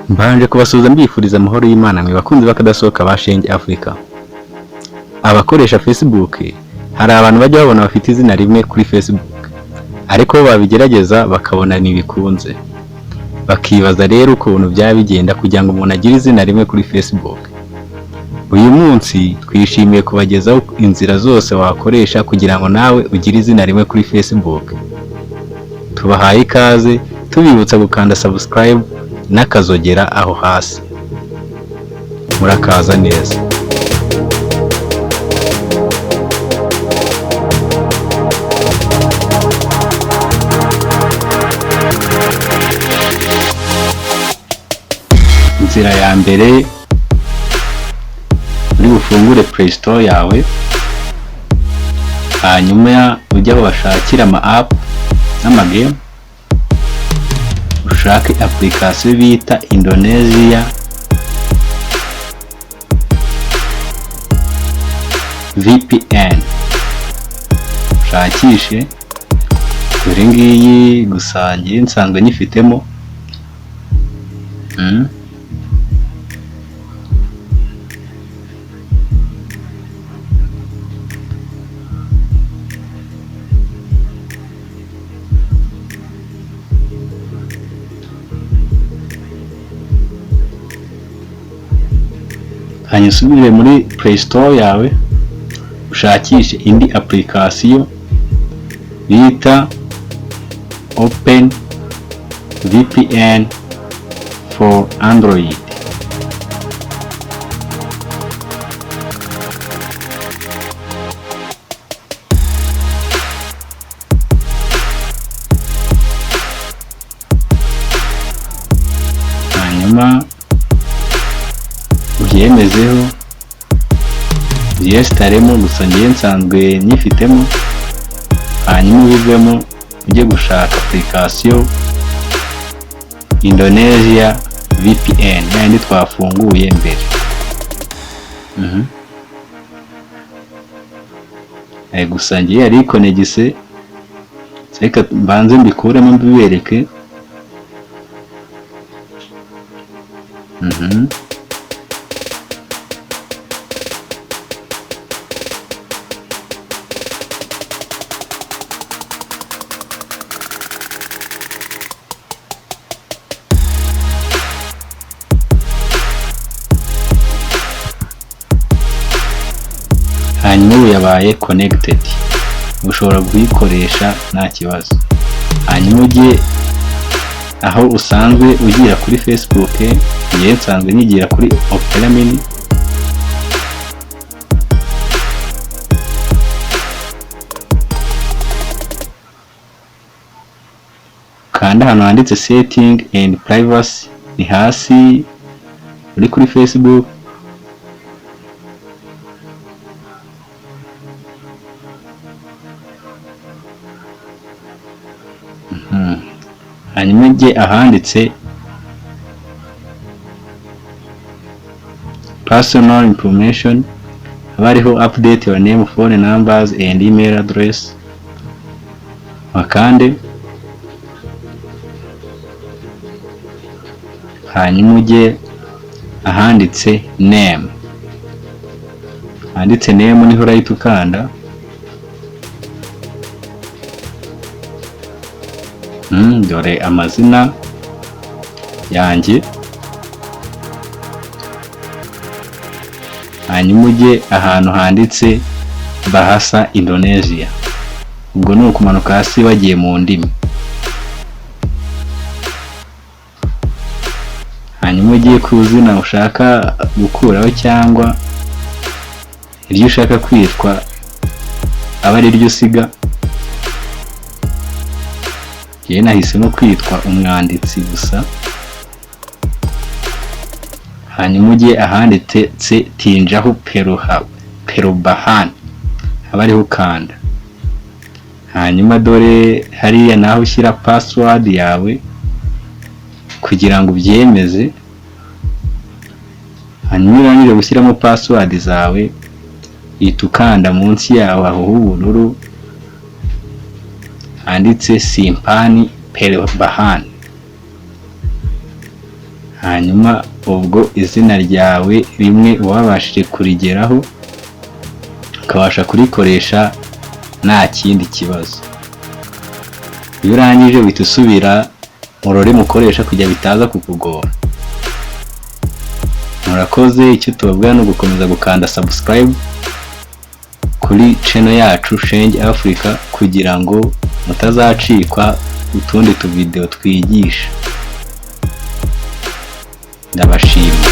Mbanje kubasuhuza mbifuriza amahoro y'Imana mwe bakunzi b'akadasohoka ba Shenge Africa. Abakoresha Facebook, hari abantu bajya babona bafite izina rimwe kuri Facebook, ariko bo babigerageza bakabona ntibikunze. Bakibaza rero ukuntu byaba bigenda kugira ngo umuntu agire izina rimwe kuri Facebook. Uyu munsi twishimiye kubagezaho inzira zose wakoresha kugira ngo nawe ugire izina rimwe kuri Facebook. Tubahaye ikaze, tubibutsa gukanda subscribe n'akazogera aho hasi. Murakaza neza. Inzira ya mbere, uri bufungure Play Store yawe, hanyuma ujye aho bashakira ama app n'ama game, ushake application bita Indonesia VPN, ushakishe. Dore ngiyi, gusa njye nsanzwe nyifitemo. Hanyuma usubire muri Play Store yawe, ushakishe indi application bita Open VPN for Android. Hanyuma ubyemezeho, uyesitaremo, gusa ngewe nsanzwe nyifitemo. Hanyuma ubivemo, ujye gushaka application Indonesia VPN yandi twafunguye mbere. Gusa ngewe yari ikonegise, reka mbanze mbikuremo mbibereke. Hanyuma ubu yabaye connected, ushobora kuyikoresha nta kibazo. Hanyuma ujye aho usanzwe ugira kuri Facebook, ngewe nsanzwe nyigira kuri Opera Mini. Kanda ahantu handitse setting and privacy, ni hasi uri kuri Facebook. Hanyuma ujye ahanditse personal information, haba hariho update your name, phone numbers and email address, wakande. Hanyuma ujye ahanditse name, handitse name niho urahita ukanda. Dore amazina yanjye. Hanyuma ujye ahantu handitse Bahasa Indonesia, ubwo ni ukumanuka hasi bagiye mu ndimi. Hanyuma ugiye ku zina ushaka gukuraho cyangwa iryo ushaka kwitwa aba ari ryo usiga. Njyewe nahisemo kwitwa umwanditsi gusa. Hanyuma ujye ahanditse Tinjahu Perubahan, aba ariho ukanda. Hanyuma dore hariya naho ushyira password yawe kugira ngo ubyemeze. Hanyuma urangije gushyiramo password zawe, uhita ukanda munsi yaho aho h'ubururu Handitse Simpan Perbahan. Hanyuma ubwo izina ryawe rimwe wabashije kurigeraho, ukabasha kurikoresha nta kindi kibazo. Iyo urangije, uhita usubira mu rurimi ukoresha kugira bitaza kukugora. Murakoze. Icyo tubabwira ni ugukomeza gukanda subscribe kuri channel yacu Shenge Africa, kugira ngo mutazacikwa utundi tuvideo twigisha. Ndabashimiye.